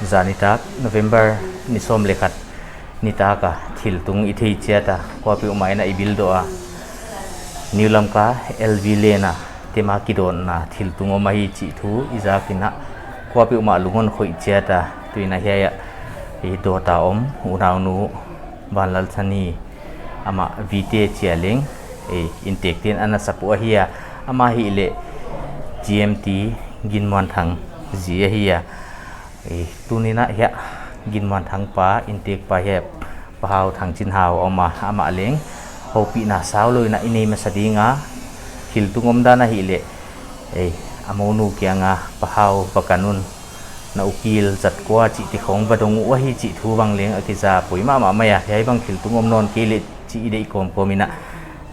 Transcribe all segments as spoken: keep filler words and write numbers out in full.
Zan nitak November ni sawm leh khat nitak a thil tung i thei chiat a, kuapeuhmah in a i bil doh a, New Lamka L V Lane a tema kidawnna thil tung om ahi chih thu i zak in a, kuapeuhmah lung hon khoih chiat a, tuin a hiai a i dawt a om unaunu Vanlalsani, amah Vite chia leng, eh, intekte'n ana support ahi a, amah ahihleh G M T Ginmuanthang zi ahi a. Eh, tuni'n a hiai Ginmuanthang pa, intek pa hiai Pa Hau Thangchinhau a om a, amah leng houpihna saulou in a i nei masa ding a, thil tung omdan ahihleh, eh, a mounu kiang a Pa Hau va kan un, na ukil zat kua chih te khong va dong uh ahi chih thu bang leng a kiza poi mahmah mai a, hiai bang thil tung om nawn kei leh chih i deih kawmkawm in a,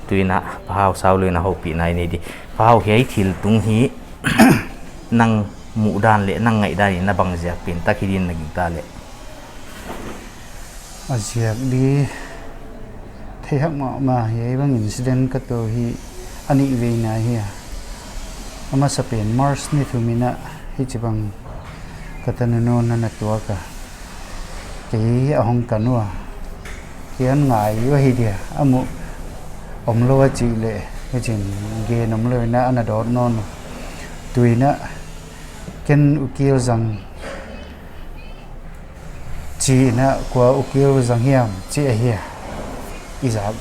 tuin a Pa Hau saulou in a houpihna i nei di. Pa Hau, hiai thil tung hi nang muhdan leh nang ngaihdan in a bang ziak pen tak hi din na gingta leh? A ziak di theihak mahmah, hiai bang incident ka tuah hi a nih veina hi a. A masa pen March ni thum in a hichibang ka tanu nu'n ana tuak a, kei a hong kan ua, kei hon ngai ua hi dia, a muh omlou a chih leh, hichi'n gen omlou in a ana dawt nawn. Tuin a ken ukil zang chi in a, kua ukil zang hiam chih ahi a, i zak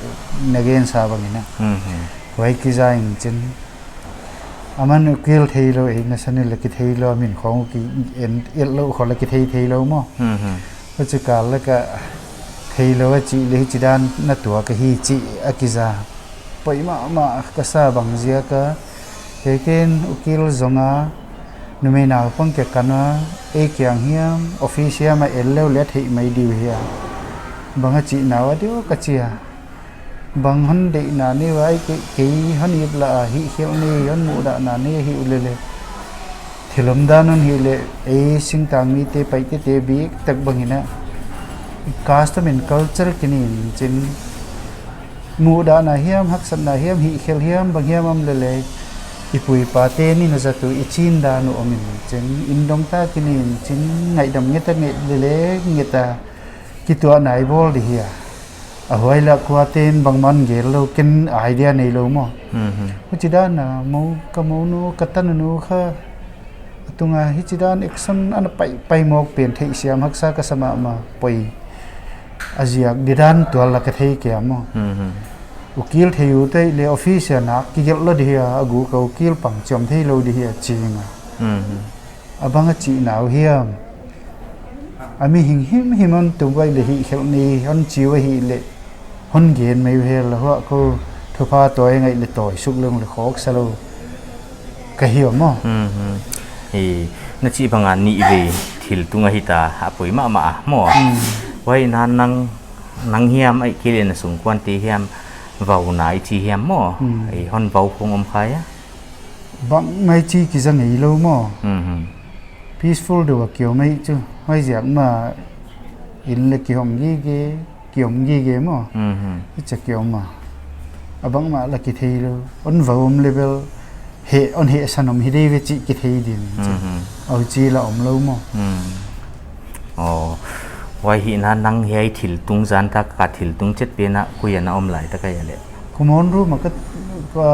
na gensa bang in a. Mhm. Huai kiza in chin, aman ukil theilou, eh, na san in la kitheilou, min khong ki en, etlou khong la kithei theilou maw. Mhm. Huchi kal lak a theilou a chih leh hichidan na tuak ahi chih a kiza poi mahmah ka sa bang ziak a, kei ken ukil zong a, numei naupang kia kan a, ei kiang hiam, office hiam a en leu leh theih mai di uh hia, bang a chihna ua diu ka chi a. Bang hon deihna nei ua, ei kei, kei hon ip la a, hihkhelh nei, hon muhdahna nei hi uleh leh, thil omdan hon hih leh, ei singtang mite, Paite te biktak bang in a, custom and culture kinin chin, muhdahna hiam, haksatna hiam, hihkhelh hiam, bang hiam om leh leh, i pu i pa te'n a zat uh, i chin dan uh om in chin, inn dong tak in chin, ngaihdam nget a, nget leh leh nget a, kituahna i bawl di hi a. A huai lak kuate'n bangmah gelh lou, ken idea neilou maw. Mhm. Huchidan a, mou, ka mounu, ka tanunu kha, a tung a hichidan action ana pai, pai mawk pen theihsiam haksa ka sa mahmah, poi. A ziak didan tual la ka thei kei a maw. Mhm. Ukil thei ut leh office a nak kigelh lou di hia, a guk a ukil pang chiam theilou di hia ching a. Mhm. A bang a chihna uh hiam. A mihing himhim hon tum ua leh hihkhelh nei hon chi ua hileh, hon gen mai uh hel la hua ko, thupha tawi ngai leh tawi suk leng leh khawksa lou ka hi uh maw. Mhm. Eh, na chih bang a nih vei thil tung ahi ta, a poi mahmah a maw. Mm. Huai in a nang, nang hiam ahihkeileh na sungkuante hiam, vauna i chi hiam maw. Mm. Eh, hon vau khong om kha hia? Bangmah chi kiza ngeilou maw. Mhm. Peaceful deuh a ki om ei chu. Huaiziak mah in leh kihong gige, ki om gige maw. Mhm. Hichia ki om a. A bangmah la kitheilou. Hon vau om leh bel, heh, hon hehsan om hi di ve chih kithei din chu. Mhm. Huchi la omlou maw. Mhm. Oh, huai hi in a nang hiai thil tung zan tak a thil tung chet pen a koi a na om lai tak ahia leh? Common room a ka, ka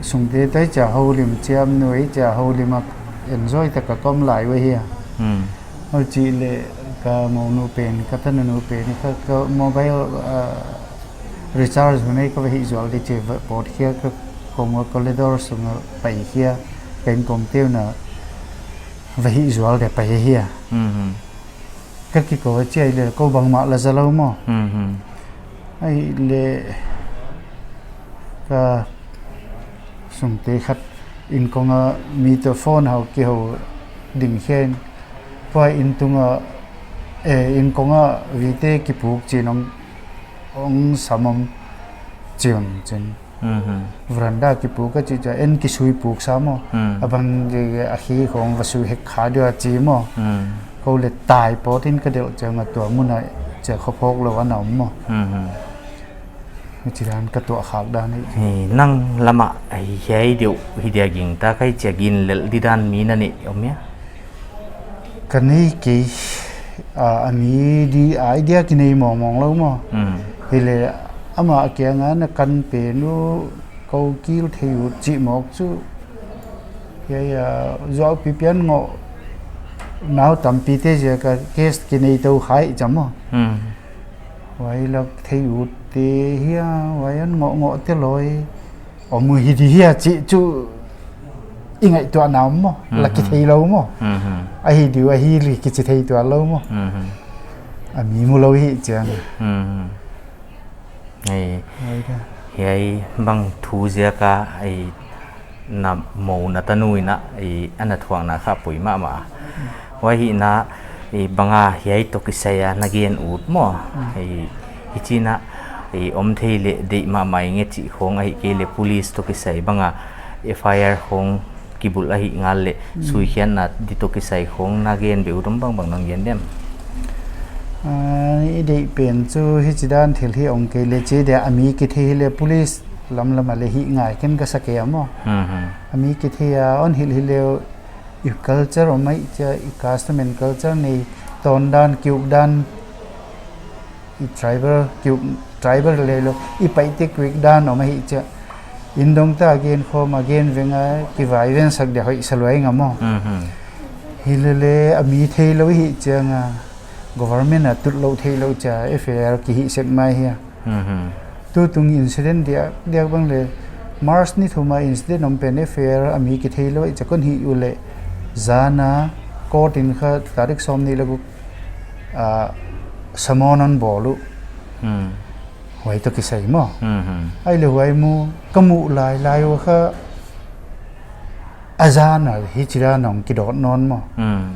sungte toh chia houlim, chiam nuai chia houlim a enjoy tak a ka om lai ua hi a. Hmm. Huchi leh ka mounu pen, ka tanunu pen, ka, ka mobile, ah, recharge hun ei ka va hih zual di chih va pawt khia ka kong ua corridor sung a pai khia, ka innkongte un a va hih zual di pai hi a. Mhm. Ka kikou a chia leh kou bangmah la za lou maw. Mhm. Ahihleh ka sungte khat innkong a mi toh phone hou kihou ding khen. Huai inn tung a, eh, innkong a Vite kipuk chin hong, hong sam om chiun chin. Mhm. Veranda kipuk a chih chia, en kisui puk sa maw. Hmm. A bang di a khi khong va sui hek kha dia chi maw. Hmm. Kou leh tai pawt in ka delh chiang a tua mun a chia kho phawk lou ana om maw. Mhm. Huchidan ka tuah khak dan hi. Hi, nang lam a, hi, hiai deuh hi dia gingta ka hi chia ginlel di dan mi na neih om hia? Ka nei kei, a, a mi di idea ki nei mawngmawng lou maw. Hmm. Hileh amah kiang a na kan pen uh kou kil thei uh chih mawk chu. Hiai, a, zuau pipian ngoh nau tampi te ziak a case ki nei tou khai cham maw. Hmm. Huai lak thei ut te hia, huai an ngoh ngoh te loi. Om uh hi di hia chih chu i ngaihtuah na om maw, la ki thei lou maw. Mhm. Ahi di uh ahi li ki chi thei tuan lou maw. Mhm. A mi mu lou hi chiang. Mhm. Ei, Huai da. Hiai bang thu ziak a, ei, na mou na tanu in a, i, ana thuakna kha poi mahmah. Huai hi na, i, bang a hiai toh kisai a na gen ut maw. Mm. I, hichi na, i, om thei leh deih mahmah nge chih khong ahihkeileh police toh kisai bang a F I R khong kibulh ahih ngal leh Mm. suikhiatna di toh kisai khong na gen beh ut om bangbang non gen diam. Ah, i deih pen chu hichi dan thil hi ong kei leh chi dia a mi ki thei leh police lamlam a leh hih ngai ken ka sa kei a maw. Mhm. A mi ki thei a, hon hilh hilh leh i culture om ahih chia, i custom and culture nei, tawn dan, ki uk dan, i tribal, ki uk, tribal leh lou, i Paite ki uk dan om ahih chia. Inn dong ta gen khawm a gen veng a, ki vai ven sak dia hoih sa lua ing a maw. Mhm. Hileh leh a mi thei lou hi chiang a, government a tut lou thei lou chia, F I R ki hih sek mai hia. Mhm. Tutung incident diak, diak bang leh, March ni thum a incident om pen F I R a mi ki thei lou, i chakun hi u leh, zan a, court in kha tarik sawm nih leh guk, ah, summon hon bawl uh. Hmm. Huai toh kisai maw. Mhm. Ahihleh huai mu, ka muh lailai uh kha, a zan a hichi dan ong kidot nawn maw. Hmm.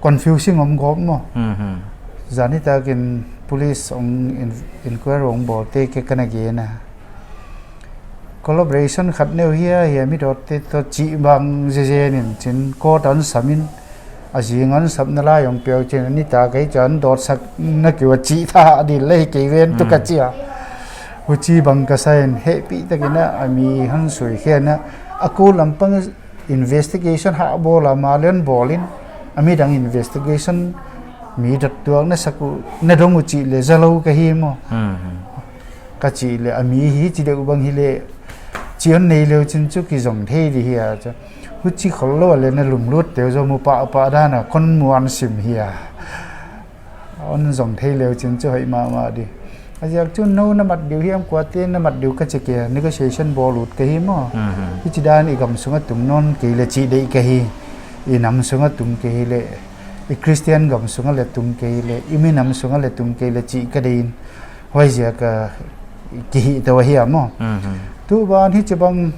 Confusing om gawp maw. Mhm. Zan nitakin police ong in-, inquiry ong bawl te ke ka na gen a. Collaboration khat neu hia, hia mi dot te toh chih bang zezen in chin court an sam in, a zing an sapna lai ong piau chin, a nitak ei chan dot sak na ki ua chih tha di leh kei ven tu ka Mm. chi a. Huchi bang ka sa in, hehpihtakin a, a mi hon suikhiat a, a kul lam pang investigation hah bawl a, ma leh hon bawl in, a midang investigation mi dot tuak na sak uh, na dong uh chih leh za lou ka hi maw. Mhm. Ka chih leh, a mi hichi deuh bang hileh, chi hon nei leh chin chu ki zong thei di hia chu. Huchi khol lou a leh na lunglut te uh zaw mu pahpah dan a, kon muan sim hia. Hon zong thei leh chin chu hoih mahmah di. A ziak chu nou na mat diu hiam kuate na mat diu ka chi kei a, negotiation bawl ut ka hi maw. Mhm. Hichi dan i gam sung a tung nawn kei leh chih deih ka hi. I nam sung a tung kei leh, i Christian gam sung a leh tung kei leh, i minam sung a leh tung kei leh chih ka deih in. Huai ziak a ki hih tou ahi a maw. Mhm. Tu ban hichi bang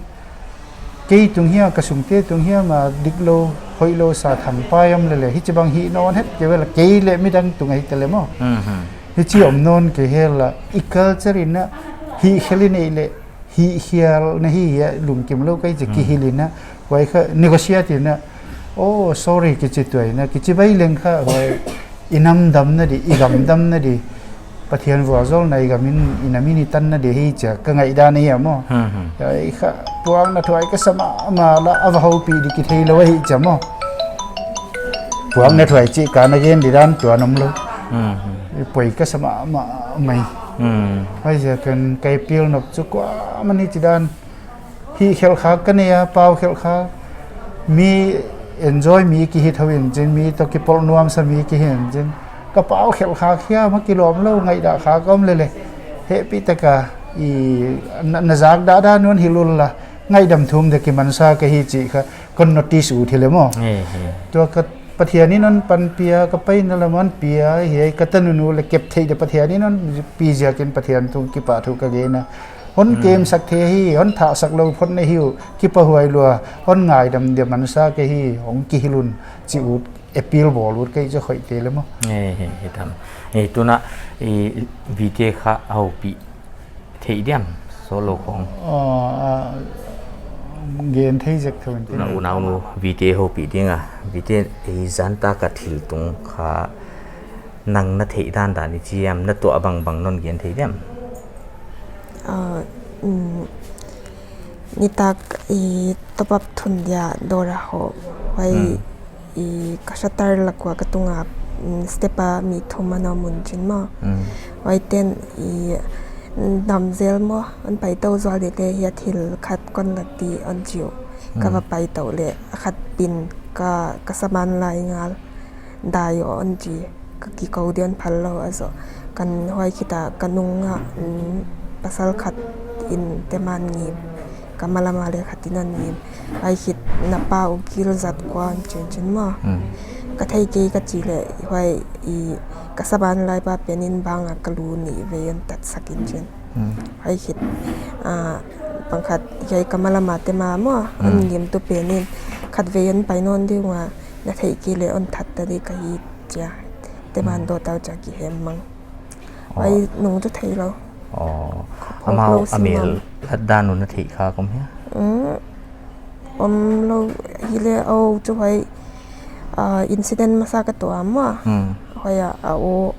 kei tung hiam, ka sungte tung hiam a dik lou, hoih lou sa thang pai om leh leh, hichi bang hih nawn het kei vel a, kei leh midang tung ahi ta leh maw. Mhm. Hichi om nawn kei hel a, i culture in a, hih khel in ei leh, hih hial na hi hia lungkim lou ka hi chi Hmm. kihilh in a, huai kha negotiate in a, oh, sorry, kichi tuai in a, kichi bai leng kha, huai, i nam damna di, i gam damna di, Pathian vualzawlna i gam in, i nam in i tanna di hi chia, ka ngaihdan ahi a maw. Hmm, hmm. Huai kha, puakna thuai ka sa mahmah la, a va houpih di kithei lou ahi chia maw. Puakna Hmm. thuai chih ka na gen di dan tuan om lou. Hmm, hmm. I poi ka sa mahmah mai. Hmm. Huaiziakin ka appeal nop chu kuamah in hichi dan. Hih khelh khak ka nei a, pau khelh khak. Mi enjoy mi kihi thou in chin, mi toh kipolh nuamsa mi kihi in chin. Ka pau khelh khak hiam a kilawm lou ngaihdah khak om leh leh. Hehpihtak a i na, na zak dah dan un hilh un la. Ngaihdam thum deuh kimansa ka hi chih kha. Kon notice ut hi leh maw. He, he. Tua ka Pathian in hon panpih a, ka paina lam hon pia, hiai ka tanu nu leh kep theih deuh Pathian in hon pi ziakin Pathian tung kipahthu ka gen a. Hon Hmm. kemsak thei hi, hon thahsak lou phot na hi uh, kipahhuai lua, hon ngaidam deuh mansa ka hi, hong kihilh un, chih ut, appeal bawl ut ka hi chu hoih te leh maw. He, he, he tam. He, tuna, i, vite kha a houpih theih diam, solo khong. Oh, ah, gen thei zek thou in. Tuna unau nu, vite houpih ding a, vite, i, zan tak a thil tung kha, nang na theih dandan i chi hiam, na tuah bangbang non gen thei diam. Ah, mm, nitak i top up thun dia dawr a hoh. Huai Hmm. I ka shutter lak ua ka tunga, mm, step a mi thum ana om un chin maw. Mm. Huaite'n i, mm, damzel maw, hon pai tou zual di leh hiai thil khat kon la di hon chi uh. Ka va pai tou leh, a khat pen ka, ka saman lai ngal dai uh hon chi. Ka kikou di hon phal lou a zoh. Kan huai khit a ka nung a, mm, pasal khat in teman ngim. Ka malam a leh khat in hon ngim. Huai khit na pa uh gil zat kua hon chi un chin maw. Mm. Ka theikei ka chih leh huai i ka saman lai pa pen in bang a ka lu nih vei hon tatsak in chin. Mm. Huai khit, ah, bang khat hiai ka malam a tema maw, hon ngimtu pen in khat vei hon pai nawn di ua, na theikei leh hon that ta di ka hi chia. Teman dawt tau chia kihem mang. Oh. Huai nung chu thei lou. Oh. Amau a mel lat dan uh na theih kha om hia? Mm. Om lou hi leh, oh, chu huai, ah, incident masa ka tuah maw. Mm. Huai a, a u,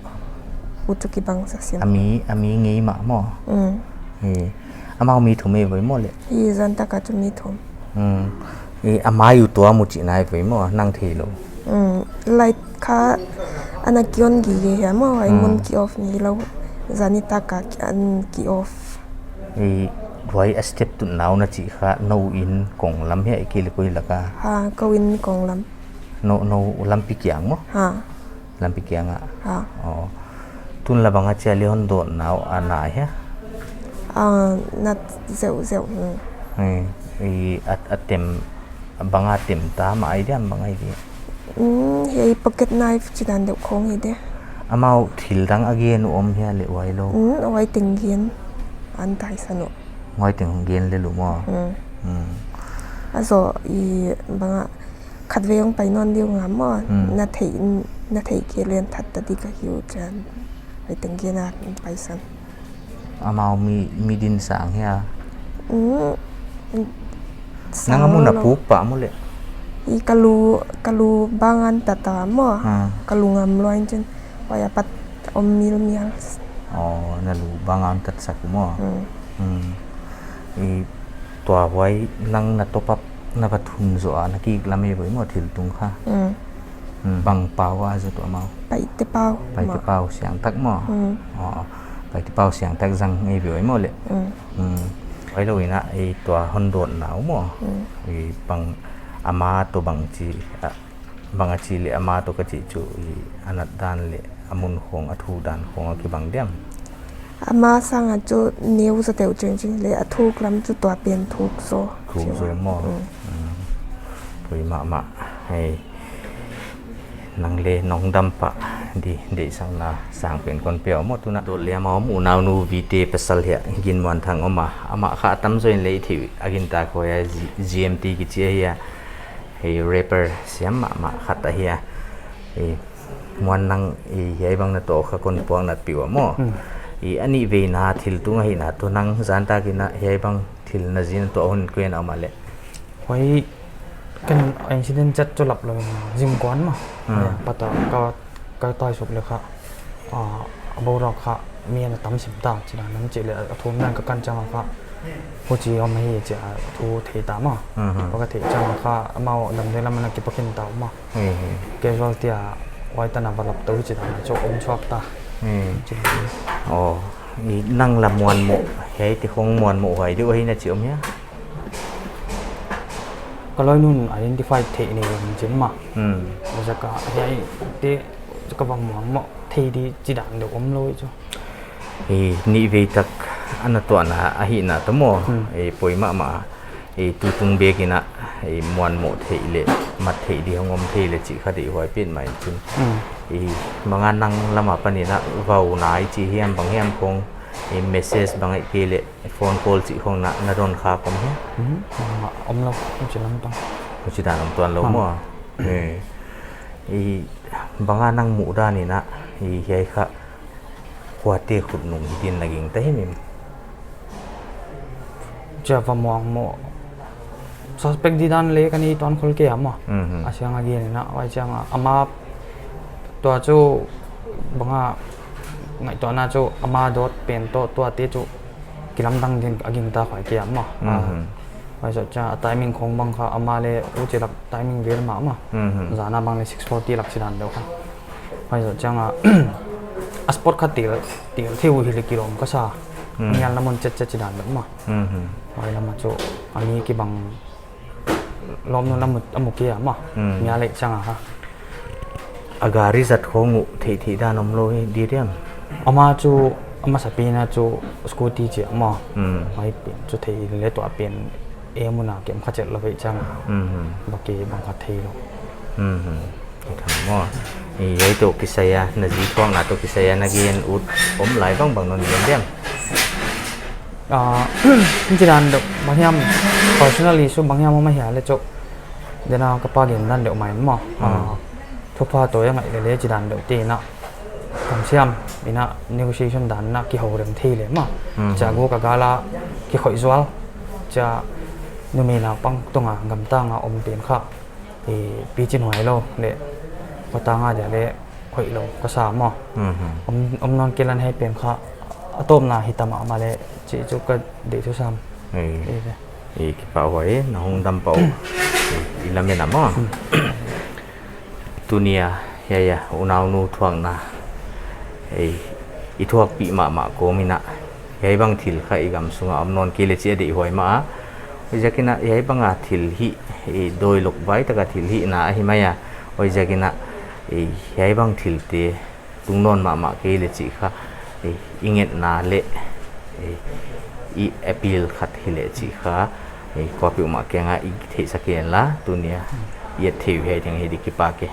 u chu kibang sa sim. A mi, a mi ngei mah maw. Mm. Eh, amau mi thum e voi maw leh? Hi, zan tak a chu mi thum. Mm. Eh, a mai uh tuam uh chih nai voi maw, nang thei lou. Mm. Light kha ana ki on gige hia maw, huai mun ki off ni lou. Zan nitak a ki, an ki off. Eh, huai a step tun nau na chih kha nou in kong lam hia, ahihkeileh koi lak a? Ha, kou in kong lam. Nou, nou lampi kiang maw? Ha. Lampi kiang a? Ha. Oh. Tun la bang a chia leh hon dawt nau a na hia? Ah, na zeuhzeuh, hmm. Eh, i a, a tem, bang a tem ta, mah ai diam bang ai di? Hmm, hiai pocket knife chih dan deuh khong hi de. Amau thil dang a gen uh om hia leh huai lou? Hmm, huai teng gen. An taisan uh. Huai teng gen lel uh maw? Hmm. Hmm. A zoh i bang a khat vei hong pai nawn di ua maw, hmm, na theih, na theikei leh hon that ta di ka hi uh chia. Huai teng gen a paisan. Amau mi, mi din sang hia? Mm, nang a mun a puk pah maw leh? I ka lu, ka lu bang a hon tat ta maw. Ah. Ka lu ngam lua in chin. Huai apat om milmial. Oh, na lu bang a hon tatsak uh maw. Mm. Mm. I tua huai nang na top up na va thun zoh a na kik lam e voi maw thil tung kha. Mm. Mm. Bang pau a zoh tuah maw? Paite pau. Paite pau siang tak maw? Mm. Oh, paite pau siang tak zang e voi maw leh? Mm. Mm. Huai lou in a i tua hon dawt nau maw? Mm. I bang ama toh bang chi, a, bang a chi leh ama toh ka chih chu i a nat dan leh a mun khong a thu dan khong a kibang diam? Ama sang a chu neu zaw deuh ching ching leh a thuk lam chu tua pen thuk zaw. Thuk zaw maw? Mm. Mm. Poi mahmah. Hei. Nang leh nong dam pah di deihsakna sang pen kon pe uh maw tun a. Dawt leh amau mu nau nu vite pasal hia Ginmuanthang om a. Amah kha a tam zaw in leh i theih a gintak huai a G-, G M T kichi a hia. Hei rapper siam mahmah khat ahi a. Hei, Muan nang i hiai bang na toh kha kon puak nat pi ua maw. Hmm. I a nihveina thil tung ahihna toh nang zan tak in a hiai bang thil na zin toh hun kuen a om a leh? Huai ken incident chat chu lap lou in zingkuan maw. Hmm. Huai a pat a ka, ka tai suk leh kha. Ah, a boruak kha mi ana tam sim ta chih dan nang chih leh a thum dan ka kan chiang a kha. Huchi om hi chia thu thei ta maw. Mhm. Huai ka theih chiang a kha amau damdoi lam ana kipakin ta maw. He, he. Casualty a huai tan a va lap tou chih dan chu om suak ta. He. Chih dan. Oh, i nang la Muanmoh, hiaite khong Muanmoh huai deuh ahi na chi om hia? Ka loinun identify theih nei lou chin maw. Hmm. Zaka hiaite ka va Muanmoh thei di chih dan deuh om lou chu. I nihvei tak ana tuahna ahihna toh maw. Hmm. I poi mahmah. I tutung bek in a, i Muanmoh theih leh, mat theih di hong om thei leh chih kha deihhuai petmah in chin. Hmm. I bang a nang lam apan in a, vau nai chih hiam bang hiam khong, i message bang ahihkeileh, phone call chih khong na, na don kha om hia? Mhm. Mahmah om lou, huchi lam tang. Huchi dan om tuan lou maw. Hmm. Eh. I bang a nang muhdan in a, i hiai kha kuate khut nung hi din na gingta himhim? Chia va Muanmoh suspect di dan leh ka nei tuan khol kei a maw. Mhm. A siang a gen in a, huai chiang a, ama tua chu bang a ngaihtuahna chu ama dawt pen toh tuate chu kilamdang din a gingta huai kei a maw. Mhm. Huai zoh chiang a timing khong bang kha amah leh huchi lak timing vel mahmah. Mhm. Zan a bang leh six forty lak chidan deuh kha. Huai zoh chiang a, a sport kha tel, tel thei uh hileh kilawm ka sa. Mhm. Ngial na mun chetchet chidan deuh mah. Mhm. Huai lam a chu, a ni kibang lawmnu lam a mu kei a mah. Mhm. Ngial leh chiang a kha. A gari zat khong uh theihtheih dan omlou hi di diam? Amah chu, a masapen a chu scooty chi a mah. Hmm. Huai pen chu thei leh tua pen e mun a kem kha chet lou ve chiang. Hmm. Baki bang kha theilou. Hmm. Ka tham maw. I, hiai toh kisai a, na zi thuakna toh kisai a, na gen ut om lai bangbang non gen diam? Ah, chidan deuh, bang hiam, personal issue bang hiam om ahia leh chu. Dena ka pa gen dan deuh mai maw. Hmm. Ah, thupha toh a ngaih leh leh chidan deuh te na. Kam siam, ina negotiation dan na kihou reng thei leh mah. Hmm. Chia guk a gal a kikhoih zual. Chia numei naupang tung a gamtang a om pen kha. I, pichin huai lou leh, kotang a dia leh, hoihlou, ka sa maw. Hmm. Om, om nawn kei lan hiai pen kha, a tawpna hi ta mahmah leh, chih chu ka deih thu sam. Ei. Ei ve. I, kipahhuai, na hong dam pah uh. I, i lamen a maw. Hmm. Tuni a, hiai a, unaunu thuakna. Ei, i thuakpih mahmah kawm in a. Hiai bang thil kha i gam sung a om nawn kei leh chih a deihhuai mah a. Huaiziakin a, hiai bang a thil hih, ei, dawilok vai tak a thil hihna ahi mai a. Huaiziakin a, ei, hiai bang thil te tung nawn mahmah kei leh chih kha, ei, i ngetna leh, ei, i appeal khat hileh chih kha, ei, kuapeuhmah kiang a i theihsak inla, tuni a, i et thei uh hiai teng hi di, kipak e.